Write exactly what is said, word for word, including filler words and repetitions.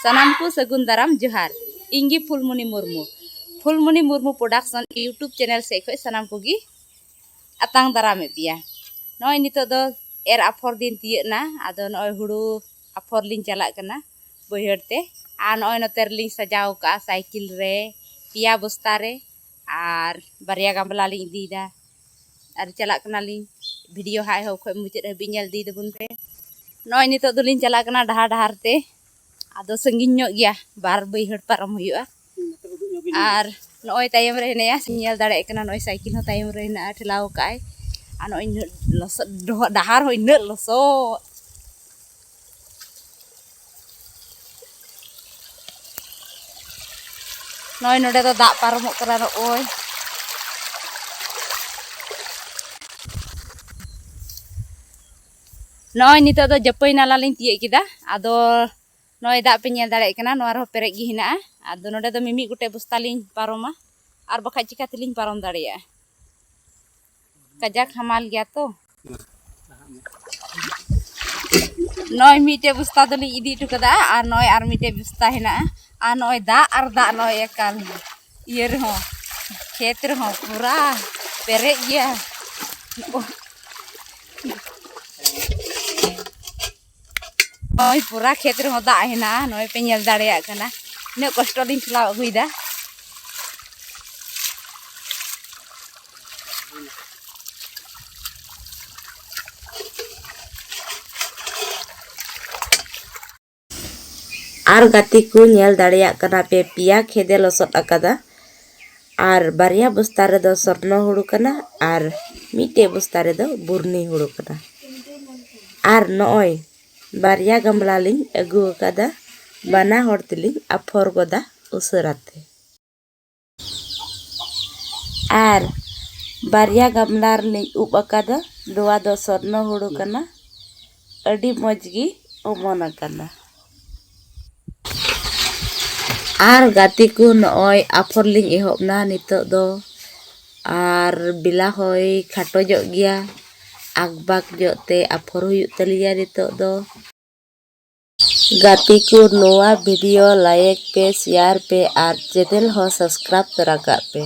ᱥᱟᱱᱟᱢ ᱠᱚ ᱥᱟᱹᱜᱩᱱ ᱫᱟᱨᱟᱢ ᱡᱚᱦᱟᱨ᱾ ᱤᱧ ᱜᱮ ᱯᱷᱩᱞᱢᱩᱱᱤ ᱢᱩᱨᱢᱩ᱾ ᱯᱷᱩᱞᱢᱩᱱᱤ ᱢᱩᱨᱢᱩ ᱯᱨᱚᱰᱟᱠᱥᱚᱱ YouTube ᱪᱮᱱᱮᱞ ᱥᱮᱫ ᱠᱷᱚᱱ ᱥᱟᱱᱟᱢ ᱠᱚᱜᱮ ᱟᱛᱟᱝ ᱫᱟᱨᱟᱢᱮᱫ ᱯᱮᱭᱟ᱾ ᱱᱚᱜᱼᱚᱭ ᱱᱤᱛᱚᱜ ᱫᱚ ᱮᱨ ᱟᱯᱷᱚᱨ ᱫᱤᱱ ᱛᱤᱭᱟᱹᱜ ᱮᱱᱟ, ᱟᱫᱚ ᱱᱚᱜᱼᱚᱭ ᱦᱩᱲᱩ ᱟᱯᱷᱚᱨ ᱞᱤᱧ ᱪᱟᱞᱟᱜ ᱠᱟᱱᱟ ᱵᱟᱹᱭᱦᱟᱹᱲ ᱛᱮ᱾ ᱟᱨ ᱱᱚᱜᱼᱚᱭ ᱱᱚᱛᱮ ᱨᱮᱞᱤᱧ ᱥᱟᱡᱟᱣ ᱠᱟᱜᱼᱟ ᱥᱟᱭᱠᱮᱞ ᱨᱮ, ᱯᱮᱭᱟ ᱵᱚᱥᱛᱟ ᱨᱮ, ᱟᱨ ᱵᱟᱨᱭᱟ ᱜᱟᱢᱞᱟ ᱞᱤᱧ ᱤᱫᱤᱭᱮᱫᱟ᱾ ᱟᱨ ᱪᱟᱞᱟᱜ ᱠᱟᱱᱟᱞᱤᱧ, ᱵᱷᱤᱰᱤᱭᱳ ᱦᱟᱸᱜ ᱮᱦᱚᱵ ᱠᱷᱚᱱ ᱢᱩᱪᱟᱹᱫ ᱦᱟᱹᱵᱤᱡ ᱧᱮᱞ ᱤᱫᱤᱭ ᱛᱟᱵᱚᱱ ᱯᱮ᱾ ᱱᱚᱜᱼᱚᱭ ᱱᱤᱛᱚᱜ ᱫᱚᱞᱤᱧ ᱪᱟᱞᱟᱜ ᱠᱟᱱᱟ ᱰᱟᱦᱟᱨ ᱰᱟᱦᱟᱨ ᱛᱮ, ᱟᱫᱚ ᱥᱟᱺᱜᱤᱧ ᱧᱚᱜ ᱜᱮᱭᱟ, ᱵᱟᱨ ᱵᱟᱹᱭᱦᱟᱹᱲ ᱯᱟᱨᱚᱢ ᱦᱩᱭᱩᱜᱼᱟ᱾ ᱟᱨ ᱱᱚᱜᱼᱚᱭ ᱛᱟᱭᱚᱢ ᱨᱮ ᱦᱮᱱᱟᱭᱟ, ᱧᱮᱞ ᱫᱟᱲᱮᱭᱟᱜ ᱠᱟᱱᱟ, ᱱᱚᱜᱼᱚᱭ ᱥᱟᱭᱠᱮᱞ ᱦᱚᱸ ᱛᱟᱭᱚᱢ ᱨᱮ ᱦᱮᱱᱟᱜᱼᱟ, ᱴᱷᱮᱞᱟᱣ ᱠᱟᱜᱼᱟᱭ᱾ ᱟᱨ ᱱᱚᱜᱼᱚᱭ ᱱᱩᱱᱟᱹᱜ ᱞᱚᱥᱚᱫ ᱰᱚᱦ-, ᱰᱟᱦᱟᱨ ᱦᱚᱸ ᱤᱱᱟᱹᱜ ᱞᱚᱥᱚᱫ᱾ ᱱᱚᱜᱼᱚᱭ ᱱᱚᱰᱮ ᱫᱚ ᱫᱟᱜ ᱯᱟᱨᱚᱢᱚᱜ ᱠᱟᱱᱟ, ᱱᱚᱜᱼᱚᱭ᱾ ᱱᱚᱜᱼᱚᱭ ᱱᱤᱛᱚᱜ ᱫᱚ ᱡᱟᱹᱯᱟᱹᱭ ᱱᱟᱞᱟ ᱞᱤᱧ ᱛᱤᱭᱟᱹᱜ ᱠᱮᱫᱟ᱾ ᱟᱫᱚ ᱱᱚᱜᱼᱚᱭ ᱫᱟᱜ ᱯᱮ ᱧᱮᱞ ᱫᱟᱲᱮᱭᱟᱜ ᱠᱟᱱᱟ, ᱱᱚᱣᱟ ᱨᱮᱦᱚᱸ ᱯᱮᱨᱮᱡ ᱜᱮ ᱦᱮᱱᱟᱜᱼᱟ᱾ ᱟᱫᱚ ᱱᱚᱰᱮ ᱫᱚ ᱢᱤᱢᱤᱫ ᱜᱚᱴᱮᱡ ᱵᱚᱥᱛᱟ ᱞᱤᱧ ᱯᱟᱨᱚᱢᱟ, ᱟᱨ ᱵᱟᱠᱷᱟᱡ ᱪᱤᱠᱟ ᱛᱮᱞᱤᱧ ᱯᱟᱨᱚᱢ ᱫᱟᱲᱮᱭᱟᱜᱼᱟ? ᱠᱟᱡᱟᱠ ᱦᱟᱢᱟᱞ ᱜᱮᱭᱟ ᱛᱚ᱾ ᱱᱚᱜᱼᱚᱭ ᱢᱤᱫᱴᱮᱡ ᱵᱚᱥᱛᱟ ᱫᱚᱞᱤᱧ ᱤᱫᱤ ᱦᱚᱴᱚ ᱠᱟᱫᱟ, ᱟᱨ ᱱᱚᱜᱼᱚᱭ ᱟᱨ ᱢᱤᱫᱴᱮᱡ ᱵᱚᱥᱛᱟ ᱦᱮᱱᱟᱜᱼᱟ᱾ ᱟᱨ ᱱᱚᱜᱼᱚᱭ ᱫᱟᱜ ᱟᱨ ᱫᱟᱜ, ᱱᱚᱜᱼᱚᱭ ᱮᱠᱟᱞ ᱤᱭᱟᱹ ᱨᱮᱦᱚᱸ, ᱠᱷᱮᱛ ᱨᱮᱦᱚᱸ ᱯᱩᱨᱟ ᱯᱮᱨᱮᱡ ᱜᱮᱭᱟ᱾ ᱱᱚᱜᱼᱚᱭ ᱯᱩᱨᱟ ᱠᱷᱮᱛ ᱨᱮᱦᱚᱸ ᱫᱟᱜ ᱦᱮᱱᱟᱜᱼᱟ, ᱱᱚᱜᱼᱚᱭ ᱯᱮ ᱧᱮᱞ ᱫᱟᱲᱮᱭᱟᱜ ᱠᱟᱱᱟ᱾ ᱤᱱᱟᱹᱜ ᱠᱚᱥᱴᱚ ᱞᱤᱧ ᱴᱷᱮᱞᱟᱣ ᱟᱹᱜᱩᱭᱮᱫᱟ᱾ ᱟᱨ ᱜᱟᱛᱮ ᱠᱚ, ᱧᱮᱞ ᱫᱟᱲᱮᱭᱟᱜ ᱠᱟᱱᱟ ᱯᱮ, ᱯᱮᱭᱟ ᱠᱷᱮᱛ ᱮ ᱞᱚᱥᱚᱫ ᱟᱠᱟᱫᱟ᱾ ᱟᱨ ᱵᱟᱨᱭᱟ ᱵᱚᱥᱛᱟ ᱨᱮᱫᱚ ᱥᱚᱨᱱᱚ ᱦᱩᱲᱩ ᱠᱟᱱᱟ ᱟᱨ ᱢᱤᱫᱴᱮᱡ ᱵᱚᱥᱛᱟ ᱨᱮᱫᱚ ᱵᱩᱨᱱᱤ ᱦᱩᱲᱩ ᱠᱟᱱᱟ᱾ ᱟᱨ ᱱᱚᱜᱼᱚᱭ ᱵᱟᱨᱭᱟ ᱜᱟᱢᱞᱟ ᱞᱤᱧ ᱟᱹᱜᱩ ᱟᱠᱟᱫᱟ, ᱵᱟᱱᱟ ᱦᱚᱲ ᱛᱮᱞᱤᱧ ᱟᱯᱷᱚᱨ ᱜᱚᱫᱟ ᱩᱥᱟᱹᱨᱟ ᱛᱮ᱾ ᱟᱨ ᱵᱟᱨᱭᱟ ᱜᱟᱢᱞᱟ ᱨᱮᱞᱤᱧ ᱩᱵ ᱟᱠᱟᱫᱟ, ᱱᱚᱣᱟ ᱫᱚ ᱥᱚᱨᱱᱚ ᱦᱩᱲᱩ ᱠᱟᱱᱟ, ᱟᱹᱰᱤ ᱢᱚᱡᱽ ᱜᱮ ᱚᱢᱚᱱ ᱟᱠᱟᱱᱟ᱾ ᱟᱨ ᱜᱟᱛᱮ ᱠᱚ, ᱱᱚᱜᱼᱚᱭ ᱟᱯᱷᱚᱨ ᱞᱤᱧ ᱮᱦᱚᱵ ᱱᱟ ᱱᱤᱛᱚᱜ ᱫᱚ, ᱟᱨ ᱵᱮᱞᱟ ᱦᱚᱸᱭ ᱠᱷᱟᱴᱚ ᱧᱚᱜ ᱜᱮᱭᱟ, ᱟᱠᱵᱟᱠ ᱧᱚᱜ ᱛᱮ ᱟᱯᱷᱚᱨ ᱦᱩᱭᱩᱜ ᱛᱟᱞᱮᱭᱟ ᱱᱤᱛᱚᱜ ᱫᱚ᱾ ᱜᱟᱛᱮ ᱠᱚ, ᱱᱚᱣᱟ video like ᱯᱮ, share ᱯᱮ ᱟᱨ channel ᱦᱚᱸ subscribe ᱛᱚᱨᱟ ᱠᱟᱜ ᱯᱮ᱾